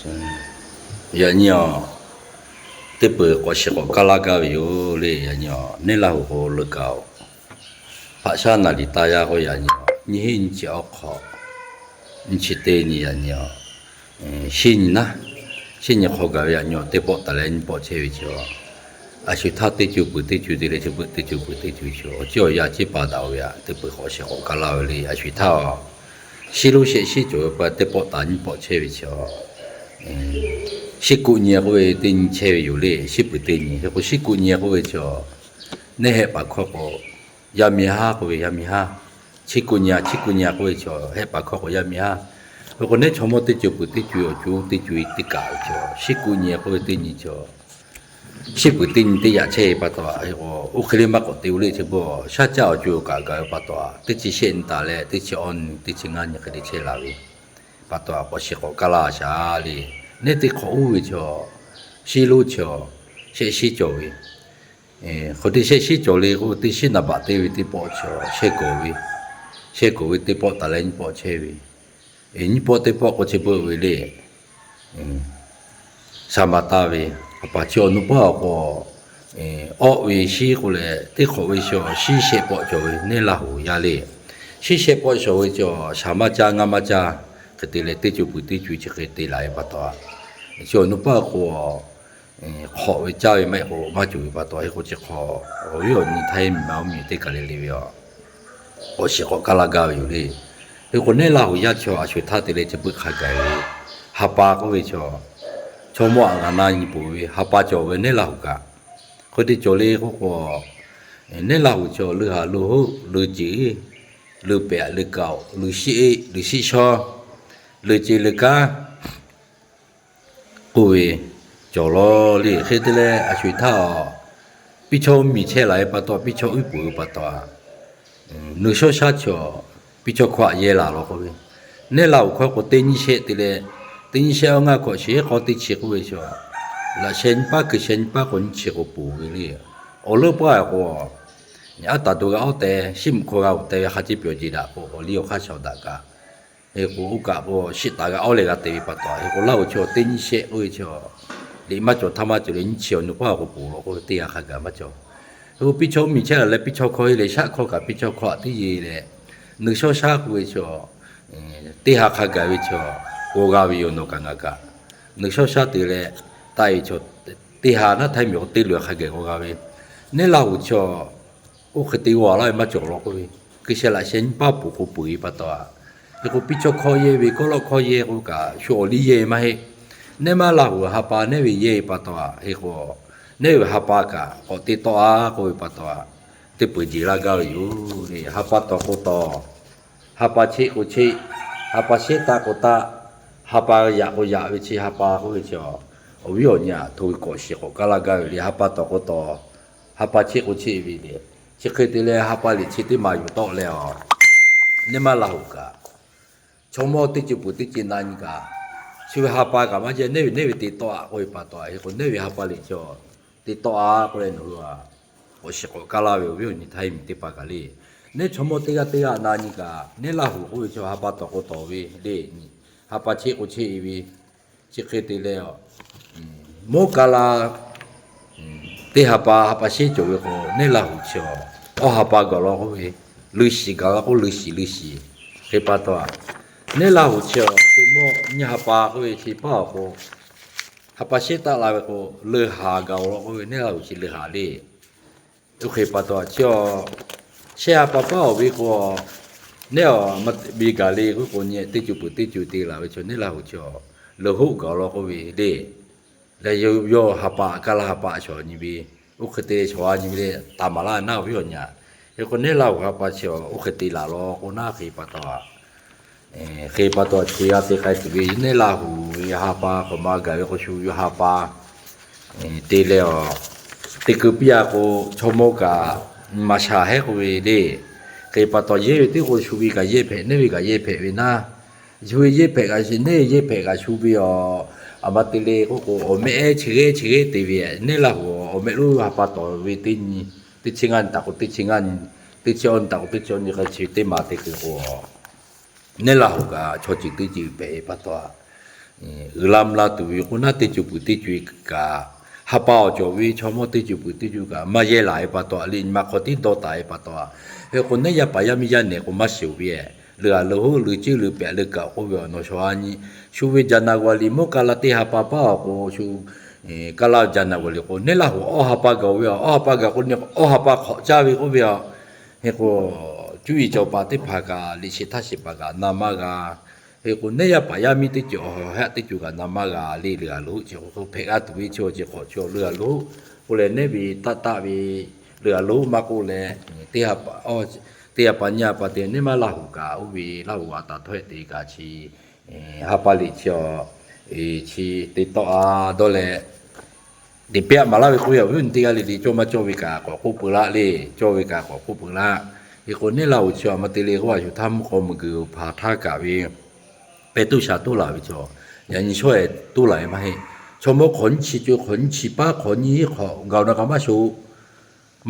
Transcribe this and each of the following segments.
Yaꞈ nyi a, teˇ peuˬ k'awꞈ shiˍ k'awꞈ kaˇ laˇ gaˇ ve yoˬ le. Yaꞈ nyi a, neˇ Laˇ huˍ k'o leuˬ kaꞈ oˬ, hpaꞈ shaˉ naˍ liˍ taˇ yaˇ k'o yaꞈ nyi a, nyiˇ hinˉ nyiˇ chi awˬ hk'awꞈ, nyiˇ chi teˇ nyi yaꞈ nyi a, shinˉ nyi naˉ, shinˉ nyi hk'aw gaˬ ve yaꞈ nyi a, teˇ pawˆ taˍ leh nyiˇ pawˆ chehˇ ve chi a, a shu htaˇ teˇ co peuˬ teˇ co te leh chi beuꞈ teˇ co peuˬ teˇ co chi a, chi awˬ yaˇ ciˉ pa daꞈ ve a, teˇ peuˬ k'awꞈ shiˍ k'awꞈ kaˇ laˇ ve le. A shu htaˇ a, shinˉ lonˉ shehˆ shinˉ cawˬ ve pa teˇ pawˆ taˍ nyiˇ pawˆ chehˇ ve chi a, shinˉ kuˆ nyi k'oˆ ve teˇ nyi chehˇ ve yoˬ le. Shinˉ peuˬ teˇ nyi hk'e k'o shinˉ kuˆ nyi k'oˆ ve chi a, neˇ hehˆ paˍ hkawˇ k'o yaˇ miˇ haˉ k'oˆ ve yaˇ miˇ haˉ, chi kuˆ nyi chi kuˆ nyi k'oˆ ve chi a, hehˆ paˍ hkawˇ k'o yaˇ miˇ haˉ. Hk'e k'o neˇ chaw mawˇ teˇ co peuˬ teˇ co awˬ co teˇ co e teˇ kaꞈ ve chi a, shinˉ kuˆ nyi k'oˆ ve teˇ nyi chi a, shinˉ peuˬ teˇ nyi teˇ yaꞈ chehˇ ve pa taw a, hk'e k'o oˇ hk'e le maˇ k'awꞈ te o le. Chi beuꞈ shaˉ caˇ awˬ co kaꞈ gaˬ ve pa taw a, teˇ chi shehˆ nyi taˍ leh teˇ chi awˇ nyi teˇ chi ngaˇ nyi hk'e te chehˇ la ve pa taw a, k'awꞈ shiˍ k'awꞈ kaˇ laˇ shaˍ le. Neˇ teˇ hk'awꞈ uˉ ve chi a, shinˉ lonˉ chi a, shehˆ shinˉ cawˬ ve. Hk'aˬ teˇ shehˆ shinˉ cawˬ le k'o teˇ shinˉ naˍ baꞈ te ve teˇ pawˆ chi a, shehˆ gawˬ ve, shehˆ gawˬ ve teˇ pawˆ taˍ leh nyiˇ pawˆ chehˇ ve, nyiˇ pawˆ teˇ pawˆ k'o chi beuꞈ ve le. Shaˍ maˍ taˍ ve, a paˍ chi awˬ nu paˇ awˬ k'o, awˆ ve shinˉ k'oˆ leh teˇ hk'awꞈ ve chi a, shinˉ shehˆ pawˆ cawˬ ve neˇ Laˇ huˍ yaˇ le. Shinˉ shehˆ pawˆ cawˬ ve chi a, shaˍ maˇ caˇ ngaˇ maˇ caˇ hk'e te leh teˇ co peuˬ teˇ co chi hk'e te laˬ ve pa taw a, chi awˬ nu paˇ k'o, hk'awꞈ ve caˇ ve maˇ heˆ k'o maˇ cawˬ ve pa taw, hk'e k'o chi hk'awꞈ awˬ viˉ awˬ nyi htaˇ miˬ ma oˇ miˬ teˇ kaˬ le le ve a, k'awꞈ shiˍ k'awꞈ kaˇ laˇ gaˇ ve yoˬ le. Hk'e k'o neˇ Laˇ huˍ yaˇ chi a, a shu htaˇ te leh chi beuꞈ hk'a gaˬ ve, ha pa k'oˆ ve chi a, chaw mawˇ aꞈ ngaˬ na nyi peuˬ ve ha pa cawˬ ve neˇ Laˇ huˍ kaꞈ, hk'e te cawˬ le k'oˆ k'o, neˇ Laˇ huˍ chi a, leuˬ haˍ leuˬ hoˆ leuˬ ceˬ, leuˬ pehꞈ leuˬ kaoˬ leuˬ shiˆ eˆ leuˬ shiˆ shawˉ, leuˬ ceˬ leuˬ kanˉ k'oˆ ve cawˬ law le. Hk'e te leh a shu htaˇ a, piˇ chawˇ miˬ chehˇ laˬ ve pa taw, piˇ chawˇ uˉ peunˍ ve pa taw a, nuˬ shawˉ shaˉ chi a, piˇ chawˇ hkawˇ aꞈ yehˇ laˬ law k'oˆ ve, neˇ Laˇ huˍ hkawˇ k'o teˇ nyiˇ shehˆ te leh, teˇ nyiˇ shehˆ awˬ ngaˇ hkawꞈ shiˍ hk'aw teˇ chi k'oˆ ve chi a, laꞈ sheh nyiˇ paˉ keu sheh nyiˇ paˉ k'o nyiˇ chi k'o ponˬ ve le. Awˬ leuˉ paˇ k'o, aˉ taˍ to g'a awˉ teh, shiˉ mvuhˇ hkawˇ g'a uˍ teh ve hk'a ceˇ pyawˬ jeˬ daꞈ k'o, awˬ liˇ awˬ hk'aˇ shaˍ daꞈ kaꞈ, hk'e k'o oˇ kaꞈ k'o shiˆ taˍ g'a awˉ leh g'a te ve pa taw, hk'e k'o Laˇ huˍ chi a teˇ nyiˇ shehˆ k'oˆ ve chi a, liꞈ maˇ cawˬ htaˇ maˇ cawˬ leh nyiˇ chi awˬ nu paˇ k'o ponˬ law k'oˆ ve teˇ g'aˇ hk'a gaˬ maˇ cawˬ. Hk'e k'o piˇ chawˇ miˬ chehˇ laˬ leh piˇ chawˇ hkawˇ heˆ leh shaˆ hkawˇ kaꞈ piˇ chawˇ hkawˇ aꞈ tiˉ yeˬ leh, nuˬ shawˉ shaˉ k'oˆ ve chi a, teˇ ha hk'a gaˬ ve chi a, k'o g'a ve yoˬ nawˬ kaꞈ ngaˬ kaꞈ. Nuˬ shawˉ shaˉ te leh, taˆ e chaw teˇ ha naˉ htaˇ miˬ k'o teˇ luˬ hk'a gaˬ k'o g'a ve, neˇ Laˇ huˍ chi a, oˇ hk'e te g'a laˇ ve maˇ cawˬ law k'oˆ ve, hkui sheh laꞈ sheh nyiˇ paˉ ponˬ k'o peuˬ ve pa taw a, hk'e k'o piˇ chawˇ hkawˇ yehˇ ve kawˆ lawˆ hkawˇ yehˇ k'o kaꞈ shu awˬ liˇ yehˇ ve maˇ heˆ. Neˇ maˇ Laˇ huˍ ha pa neˇ ve yehˇ ve pa taw a, hk'e k'o neˇ ve ha pa kaꞈ k'awꞈ te tawˆ a k'oˆ ve pa taw a, teˇ peuˬ jeˬ laˇ gaˇ ve yoˬ le. Ha pa tawˍ k'o tawˍ, ha pa cheˆ k'o cheˆ, ha pa shehˉ taˆ k'o taˆ, ha pa yaꞈ k'o yaꞈ ve chi ha pa k'oˆ ve chi a, awˬ viˉ awˬ nyi aꞈ hto ve k'awꞈ shiˍ k'awꞈ kaˇ laˇ gaˇ ve le. Ha pa tawˍ k'o tawˍ, ha pa cheˆ k'o cheˆ ve le. Chi hk'e te leh ha pa liꞈ chi teˇ maˬ yuˬ tawˆ leh a, neˇ maˇ Laˇ huˍ kaꞈ, chaw mawˇ teˇ ceuˬ peuˬ teˇ ceuˬ na nyi kaꞈ, shu ve ha pa kaꞈ maˇ jehˇ neˇ ve neˇ ve te tawˆ a k'oˆ ve pa taw a, hk'e k'o neˇ ve ha pa liꞈ chi a te tawˆ a k'oˆ leh nawˬ hui a, k'awꞈ shiˍ k'awꞈ kaˇ laˇ ve awˬ viˉ awˬ nyi htaˇ miˬ teˇ hpaˍ kaꞈ le. Neˇ chaw mawˇ teˇ g'aˇ teˇ g'aˇ na nyi kaꞈ, neˇ Laˇ huˍ k'oˆ ve chi ha pa tawˍ k'o tawˍ ve le, ha pa cheˆ k'o cheˆ e ve, chi hk'e te leh a, mawˇ ka la teˇ ha pa ha pa shehˉ cawˬ ve k'o, neˇ Laˇ huˍ chi a, awˬ ha pa gaˬ law k'oˆ ve, leuˬ shiˍ gaˬ law k'oˆ leuˬ shiˍ leuˬ shiˍ. Hk'e pa taw a, neˇ Laˇ huˍ chi a shu mawˇ nyiˇ ha pa k'oˆ ve chi paˇ awˬ k'o, ha pa shehˉ taˆ la ve k'o, leuˬ haˍ gaˬ law k'oˆ ve, neˇ Laˇ huˍ chi leuˬ haˍ le. Oˇ hk'e pa taw a chi a, shehˆ ha pa paˇ awˬ ve k'o, neˇ a, maˇ te ve gaˬ le k'oˆ k'o nyi teˇ co peuˬ teˇ co te laˬ ve chi neˇ Laˇ huˍ chi a, leuˬ hoˆ gaˬ law k'oˆ ve le. Leh yawˇ ha pa kaˇ laˇ ha pa shawˍ nyi ve, oˇ hk'e te shawˍ a nyi ve le, taˍ maˍ laˇ naˉ awˬ viˉ awˬ nyi a. Hk'e k'o neˇ Laˇ huˍ ha pa chi a oˇ hk'e te laˬ law k'o naˉ hk'e pa taw a, hk'e pa taw a chi g'a te k'ai tuˬ ve neˇ Laˇ huˍ ve ha pa k'awꞈ ma gaˬ ve k'o shu yawˇ ha pa te leh a, teˇ keu piˇ a k'o, chaw mawˇ kaꞈ maˍ shaˍ hehˉ k'oˆ ve le. Hk'e pa taw yehˇ ve teˇ k'o shu ve kaꞈ yehˇ hpehꞈ, neˇ ve kaꞈ yehˇ hpehꞈ ve naˉ, shu ve yehˇ hpehꞈ kaꞈ, neˇ ve yehˇ hpehꞈ kaꞈ shu ve a, a ma te le k'oˆ k'o, awˬ mehˆ ehˉ chi g'ehˇ chi g'ehˇ te ve, neˇ Laˇ huˍ awˬ mehˆ lonˉ ha pa tawˍ ve teˇ nyi, teˇ chi ngaˇ nyi taˍ k'o teˇ chi ngaˇ nyi, teˇ chi awˇ nyi taˍ k'o teˇ chi awˇ nyi hk'a chi teˇ ma te kuiˬ k'o, neˇ Laˇ huˍ kaꞈ chaw ceuˬ teˇ ceuˬ hpehꞈ pa taw a, uiˍ la mvuh la tuˬ ve k'o, naˉ teˇ co puiˍ teˇ co kaꞈ, ha pa awˬ cawˬ ve chaw mawˇ teˇ co puiˍ teˇ co kaꞈ maˇ yehˇ laˬ ve pa taw a le, nyi ma hk'aw tiˉ dawˇ taˍ ve pa taw a. Hk'e k'o, neˉ yaˇ paˍ yaˇ miˇ yaˇ nehˬ k'o maˇ shiˍ ve, leuˬ aˬ leuˬ hoˉ leuˬ ceˇ leuˬ pehꞈ leuˬ kaꞈ k'oˆ ve awˬ nawˬ shawˍ a nyi, shu ve January mawˇ kaˇ laˇ teˇ ha pa paˉ awˬ k'o shu kaˇ laˇ January k'o, neˉ laˇ hoꞈ awˇ ha pa gaˬ ve a, awˇ ha pa gaˬ k'o, awˇ ha pa hk'awꞈ caˇ ve k'oˆ ve a. Hk'e k'o, cuˇ yiˍ cawˬ paˍ teˇ hpaˍ kaꞈ, liꞈ shehˍ htaˇ shehˍ paˍ kaꞈ na maˇ g'a. Hk'e k'o, neˉ yaˇ paˍ yaˇ miˇ teˇ ceuˬ awˬ haꞈ teˇ ceuˬ kaꞈ na maˇ g'a le, leuˬ aˬ leuˬ hoˉ chi k'o hpehꞈ g'a tuˬ ve chi awˬ ceuˬ hk'awꞈ chi leuˬ aˬ leuˬ hoˉ k'oˆ leh neˉ ve taˆ taˆ ve leuˬ aˬ leuˬ hoˉ maˇ k'oˆ leh, teˇ ha pa nyiˇ ha pa te neˉ maˇ laˇ hoꞈ kaꞈ oˇ ve laˇ hoꞈ a taˍ htawˇ te kaꞈ chi ha pa liꞈ chi a, chi te tawˆ a dawˇ leh, teꞈ pehˇ maˍ laˇ ve k'oˆ ve awˬ viˉ awˬ nyi teˇ g'aˇ le le cawˇ maˇ cawˇ ve kaꞈ k'awꞈ k'oˆ peuˬ laˇ le, cawˇ ve kaꞈ k'awꞈ k'oˆ peuˬ laˇ. Hk'e k'o, neˉ laˇ hoꞈ chi a ma te le k'oˆ a, shu htaˇ mvuhˇ k'aw mvuhˇ guiˬ hpaˍ htaˇ kaꞈ ve pehˇ tuˇ sha tuˉ laˬ ve chaw, yaꞈ nyi shawˉ ehˍ tuˉ laˬ ve maˇ heˆ. Chaw mawˇ hk'awꞈ nyiˇ chi co, hk'awꞈ nyiˇ chi paˉ, hk'awꞈ nyiˇ hk'awꞈ gaˬ na kaꞈ maˇ sho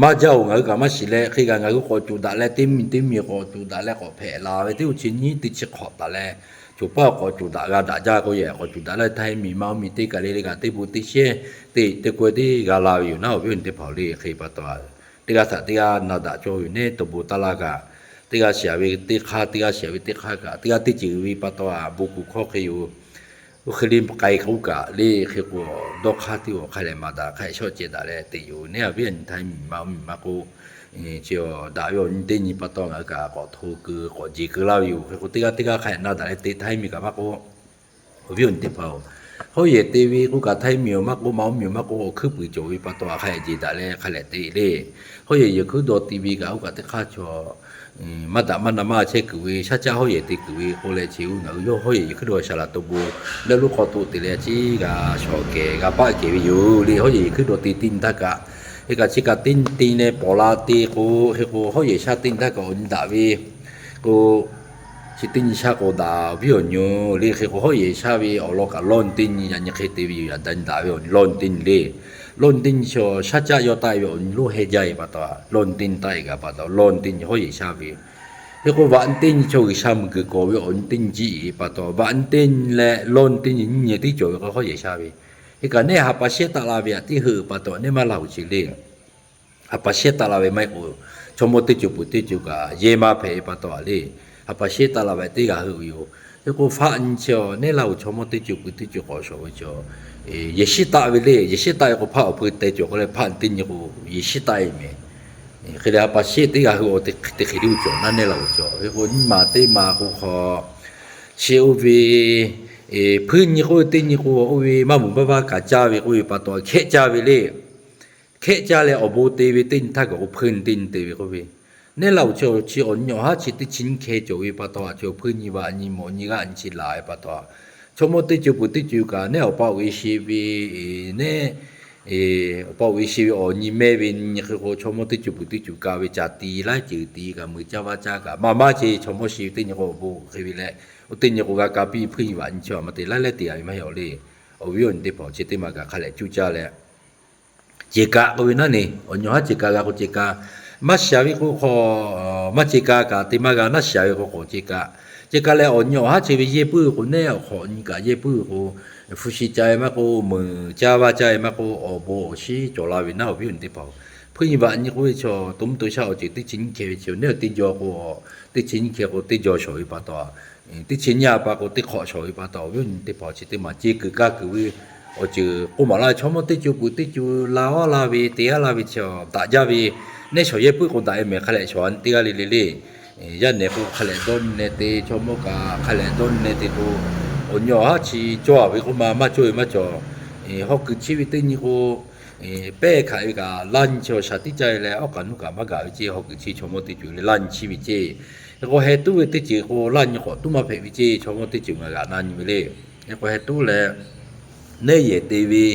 maˇ jaˇ-oˬ, ngaˬ hui kaꞈ maˇ shiˍ leh, hk'e kaꞈ ngaˬ hui k'awꞈ cuˬ daꞈ leh teˇ miˬ teˇ miˬ k'awꞈ cuˬ daꞈ leh k'awꞈ hpehꞈ la ve teˇ oˇ chi nyiˇ teˇ chi hk'awꞈ taˍ leh, choˬ paˉ k'awꞈ cuˬ daꞈ g'a daꞈ jaˇ k'o, yehˬ k'awꞈ cuˬ daꞈ leh htaiˇ miˬ ma oˇ miˬ teˇ kaˬ le le kaꞈ teˇ bon teˇ sheˉ teˇ teˇ kawehˇ teˇ g'a la ve yoˬ naˉ, awˬ viˉ awˬ nyi teˇ hpaˍ-oˬ le. Hk'e pa taw, teˇ g'aˇ htaꞈ teˇ g'aˇ na daꞈ cawˇ ve neˉ to bon taˇ laˇ kaꞈ, teˇ g'aˇ shiˍ ve teˇ hk'aˇ, teˇ g'aˇ shiˍ ve teˇ hk'aˇ kaꞈ, teˇ g'aˇ teˇ ceuˬ ve pa taw a bon kuˬ hkawˇ hk'e yoˬ. Oˇ hk'e le k'ai k'oˆ kaꞈ le, hk'e k'o dawˇ hk'aˇ teˇ g'aˇ hk'a lehˬ maˍ daꞈ hk'a shawˆ ceh daꞈ leh te yoˬ neˉ, awˬ viˉ awˬ nyi htaiˇ miˬ ma oˇ miˬ maˇ k'oˆ, chi daꞈ ve awˬ nyi teˇ nyi pa taw ngaˬ hui kaꞈ k'awꞈ hto keu k'awꞈ jeˬ keu laˇ ve yoˬ. Hk'e k'o, teˇ g'aˇ teˇ g'aˇ hk'a lehˬ na daꞈ leh te htaiˇ miˬ kaꞈ maˇ k'oˆ, awˬ viˉ awˬ nyi teˇ hpaˍ-oˬ, hawˉ yehˬ te ve k'oˆ kaꞈ htaiˇ miˬ maˇ k'oˆ, ma oˇ miˬ maˇ k'oˆ, awˬ hkuiˉ puiˍ cawˬ ve pa taw a hk'a lehˬ jeˬ daꞈ leh hk'a lehˬ te le. Hawˉ yehˬ yehˬ hkuiˉ dawˇ te ve kaꞈ oˇ kaꞈ teˇ hk'aˇ chaw maˇ daꞈ maˇ na maˇ chehˇ kuiˬ ve shaˉ caˆ hawˉ yehˬ te kuiˬ ve k'oˆ leh, chi uˇ ngaˬ hui yawˇ hawˉ yehˬ yehˬ hkuiˉ dawˇ shaˍ laꞈ to bon leh lonˉ hk'aw toꞈ te leh ciˉ g'a shawˍ kehˬ g'a paˆ kehˬ ve yoˬ le. Hawˉ yehˬ yehˬ hkuiˉ dawˇ te teˇ nyi htaˇ kaꞈ, hk'e kaꞈ chi kaꞈ teˇ nyi te leh pawˍ la te k'o, hk'e k'o hawˉ yehˬ shaˉ teˇ nyi htaˇ kaꞈ awˬ nyi daꞈ ve k'o, chi teˇ nyi shaˉ k'o daꞈ viˉ awˬ nyi-oˬ le. Hk'e k'o hawˉ yehˬ shaˉ ve awˬ lawn kaꞈ lawˇ nyi teˇ nyi yaꞈ nyi hk'e te ve yoˬ. Yaꞈ nyi daꞈ ve awˬ nyi lawˇ nyi teˇ nyi le. Lawˇ nyi teˇ nyi chaw shaˉ caˆ yawˇ taˆ e ve awˬ nyi lonˉ heh jaˇ e pa taw, lawˇ nyi teˇ nyi taˆ e kaꞈ pa taw lawˇ nyi teˇ nyi hawˉ yehˬ shaˉ ve. Hk'e k'o vaꞈ nyi teˇ nyi chaw G'uiˬsha muiˬ guiˬ kawꞈ ve awˬ nyi teˇ nyi jiˆ e pa taw, vaꞈ nyi teˇ nyi leh lawˇ nyi teˇ nyi nyiˇ nyi tiˉ cawˬ ve k'o hawˉ yehˬ shaˉ ve. Hk'e kaꞈ neˉ ha pa shehˉ taˆ la ve aꞈ tiˉ heuˆ pa taw neˉ maˇ laˇ hoꞈ chi le. Ha pa shehˉ taˆ la ve maˇ heˆ k'o, chaw mawˇ teˇ co puiˍ teˇ co kaꞈ yehˇ maˇ hpehꞈ e pa taw a le. Ha pa shehˉ taˆ la ve teˇ g'aˇ heuˆ ve yoˬ. Hk'e k'o faˆ nyi chi a neˉ laˇ hoꞈ chaw mawˇ teˇ co puiˍ teˇ co k'awꞈ shawˍ ve chaw, yehˬ shiˉ taˆ ve le. Yehˬ shiˉ taˆ ve k'o hpaˆ awˬ peu teh cawˬ k'oˆ leh faˆ nyi teˇ nyi k'o yehˬ shiˉ taˆ e mehˍ. Hk'e leh ha pa shehˉ teˇ g'aˇ heuˆ a te hk'e te hk'e le cawˬ naˉ neˉ laˇ hoꞈ chaw. Hk'e k'o nyiˇ maˬ teˇ maˬ k'o hk'aw, chi oˇ ve hpuiˇ nyi k'oˆ ve teˇ nyi k'o oˇ ve maˇ mvuhˬ baˇ vaˇ kaꞈ caˇ ve k'oˆ ve pa taw hkehˆ caˇ ve le. Hkehˆ caˇ leh awˬ bon te ve teˇ nyi htaˇ kaꞈ k'o hpuiˇ nyi teˇ nyi te ve k'oˆ ve, neˉ laˇ hoꞈ chaw chi awˬ nyi awˬ haˉ chi teˇ chi nyiˇ hkeh cawˬ ve pa taw a, chaw hpuiˇ nyi vaꞈ nyi mawꞈ nyi g'aˆ nyi chi laˬ ve pa taw a, chaw mawˇ teˇ co puiˍ teˇ co kaꞈ neˉ awˬ pa awˬ e she ve neˉ awˬ pa awˬ e she ve awˬ nyi mehˇ ve nyi hk'e k'o chaw mawˇ teˇ co puiˍ teˇ co kaꞈ ve caˬ ti laiˉ ceuˬ ti kaꞈ muiˬ caˇ vaˇ caˇ kaꞈ maˇ maˇ ce chaw mawˇ she ve teˇ nyi k'o awˬ bon hk'e ve leh, oˇ teˇ nyi k'o g'a ka piˇ hpuiˇ nyi vaꞈ nyi chi a ma te laiˉ laiˉ te a ve maˇ heˆ awˬ le. Awˬ viˉ awˬ nyi teˇ hpaˍ-oˬ, chi teˇ maˬ kaꞈ hk'a lehˬ cuˇ caˇ leh, ce kaꞈ k'oˆ ve naˉ ne, awˬ nyi awˬ haˉ ce kaꞈ g'a k'o ce kaꞈ, maˇ shiˍ ve k'o hk'aw, maˇ ce kaꞈ kaꞈ te maˇ g'a, naˉ shiˍ ve k'o k'awꞈ ce kaꞈ. Ce kaꞈ leh awˬ nyi awˬ haˉ ce ve yehˇ puiˉ ve k'o neˉ awˬ hk'awꞈ nyi kaꞈ yehˇ puiˉ ve k'o, hpu shi ca ve maˇ k'oˆ, muiˬ caˇ vaˇ caˇ ve maˇ k'oˆ, awˬ bon awˬ shinˉ cawˬ la ve naˉ awˬ viˉ awˬ nyi teˇ hpaˍ-oˬ. Hpuiˇ nyi vaꞈ nyi k'oˆ ve chaw to mvuhˇ to shaˆ awˬ ceuˬ teˇ chi nyiˇ hkeh ve chi neˉ awˬ teˇ jaw k'o, teˇ chi nyiˇ hkeh k'o teˇ jaw shawˍ ve pa taw, teˇ chi nyiˇ a pa k'o teˇ hk'awꞈ shawˍ ve pa taw awˬ viˉ awˬ nyi teˇ hpaˍ-oˬ, chi teˇ maˬ ce kuiˬ kaˇ kuiˬ ve awˬ ceuˬ k'oˆ maˍ laˇ ve chaw mawˇ teˇ co puiˍ teˇ co la aˉ laˇ ve te aˉ laˇ ve chi daꞈ jaˇ ve, neˉ shawˍ yehˇ puiˉ k'o daꞈ e mehˍ hk'a lehˬ shawˍ a nyi teˇ g'aˇ le le le. Yaˇ nehˬ k'o hk'a lehˬ dawˇ nyi neh te, chaw mawˇ kaꞈ hk'a lehˬ dawˇ nyi neh te k'o, awˬ nyi awˬ haˉ chi cawˇ a ve k'oˆ ma maˇ cawˇ ve maˇ cawˬ. Hawˉ kuiˬ chi ve teˇ nyi k'o, pehˇ hkaꞈ ve kaꞈ laˇ nyi chi awˬ shaˍ tiˉ caˇ e leh awˉ k'aꞈ nuˇ kaꞈ maˇ gaˬ ve ceˇ, hawˉ kuiˬ chi chaw mawˇ teˇ co le laˇ nyi chi ve ceˇ. Hk'e k'o heh tuˉ ve teˇ ceuˬ k'o laˇ nyi k'awꞈ tuˉ maˇ hpehꞈ ve ceˇ, chaw mawˇ teˇ co ngaˬ g'aꞈ na nyi ve le. Hk'e k'o heh tuˉ leh, neˉ yehˬ te ve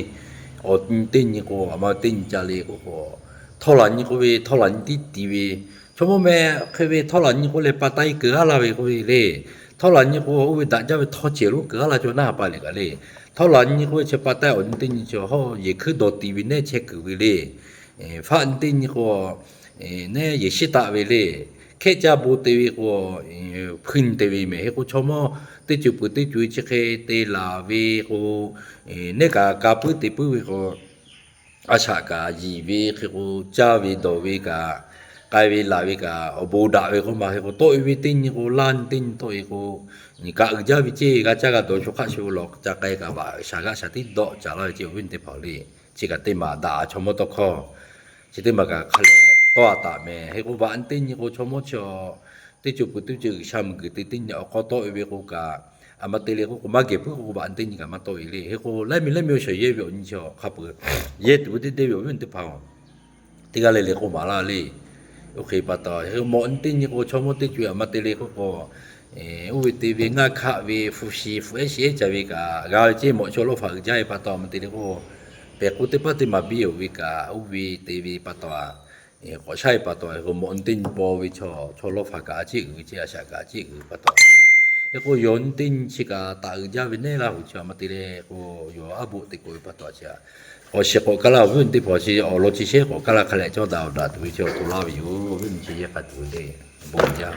awˬ nyi teˇ nyi k'o, aˬ ma teˇ nyi ca le k'o k'o, htawˇ laˬ nyi k'oˆ ve htawˇ laˬ nyi tiˉ ti ve, chaw mawˇ meh hk'e ve htawˇ laˬ nyi k'oˆ leh pa taˇ e kuiˬ aˉ laˇ ve k'oˆ ve le. Htawˇ laˬ nyi k'o oˇ ve daꞈ jaˇ ve htawˇ cehˬ lonˉ kuiˬ aˉ laˇ cawˇ naˉ ha pa liꞈ kaꞈ le. Htawˇ laˬ nyi k'oˆ ve chi pa taˇ awˬ nyi teˇ nyi chi hawˉ yehˬ hkuiˉ dawˇ ti ve neˉ chehˇ kuiˬ ve le. Faˆ nyi teˇ nyi k'o, neˉ yehˬ shiˉ taˆ ve le. hkehˇ caˇ bon te ve k'o, hpuiˇ te ve mehˍ. Hk'e k'o chaw mawˇ teˇ ceuˬ peuˬ teˇ ceuˬ chi hk'e te laˬ ve k'o, neˇ kaꞈ ka puiˉ te puiˉ ve k'o, a shaꞈ kaꞈ yiˍ ve hk'e k'o, caˇ ve dawˬ ve kaꞈ, k'ai ve laˬ ve kaꞈ awˬ bon daꞈ ve k'oˆ ma. Hk'e k'o tawˆ e ve teˇ nyi k'o, laˇ nyi teˇ nyi tawˆ e k'o, kaꞈ uiˍ jaˇ ve ceˇ, g'a caˇ g'a dawˬ shu hk'aˆ shu lawˬ ca k'ai kaꞈ vaꞈ shaˍ g'aˆ shaˍ tiˉ dawˆ caˍ laˇ ve ceˇ, awˬ viˉ teˇ hpaˍ le. Chi kaꞈ teˇ maˬ daꞈ chaw mawˇ tawˇ hkawˇ chi teˇ maˬ kaꞈ hk'a leh tawˇ a taˍ mehˍ. Hk'e k'o vaꞈ teˇ nyi k'o chaw mawˇ chi teˇ ceuˬ peuˬ teˇ ceuˬ G'uiˬsha mvuhˇ g'uiˬ te teˇ nyi awˬ hk'aw tawˆ e ve k'o kaꞈ, a ma te le k'o k'o maˇ geh puiˉ k'o k'o vaꞈ teˇ nyi kaꞈ maˇ tawˆ e le. Hk'e k'o laiˉ miˬ laiˉ miˬ awˬ shawˍ yehˇ ve awˬ nyi chi hk'a peuˬ yehˇ tuˬ ve teˇ deˇ ve awˬ viˉ teˇ hpaˍ-oˬ, teˇ g'aˇ le le k'oˆ maˍ laˇ le. Oˇ hk'e pa taw, hk'e k'o mawꞈ nyi teˇ nyi k'o chaw mawˇ teˇ ceuˬ a ma te le k'o k'o, oˇ ve te ve ngaˇ hkaˆ ve hpu shi hpu ehˉ shi ehˉ ca ve kaꞈ g'a ve ceˇ. Mawꞈ chaw lawˇ hpaꞈ uiˍ jaˇ ve pa taw a ma te le k'o, pehˬ k'o teˇ paˉ teˇ maˬ biˇ oˬ ve kaꞈ oˇ ve te ve pa taw, k'awꞈ shaˉ ve pa taw, hk'e k'o mawꞈ nyi teˇ nyi paw ve chaw, chaw lawˇ hpaꞈ kaꞈ a ciˉ uiˍ ve ceˇ, a shaꞈ kaꞈ a ciˉ uiˍ ve pa taw, hk'e k'o yawˬ nyi teˇ nyi chi kaꞈ taˍ uiˍ jaˇ ve neˉ laˇ hoꞈ chi a ma te le k'o, yawˬ aˉ boˆ te k'oˆ ve pa taw chi a, k'awꞈ shiˍ k'awꞈ kaˇ laˇ awˬ viˉ awˬ nyi teˇ hpaˍ chi awˬ lawn chi shehˉ k'awꞈ kaˇ laˇ hk'a leh cawˇ daꞈ awˬ daꞈ tuˬ ve chi awˬ to laˇ ve yoˬ. Awˬ viˉ awˬ nyi chi yehˇ k'a tuˬ ve le, bon jaˇ.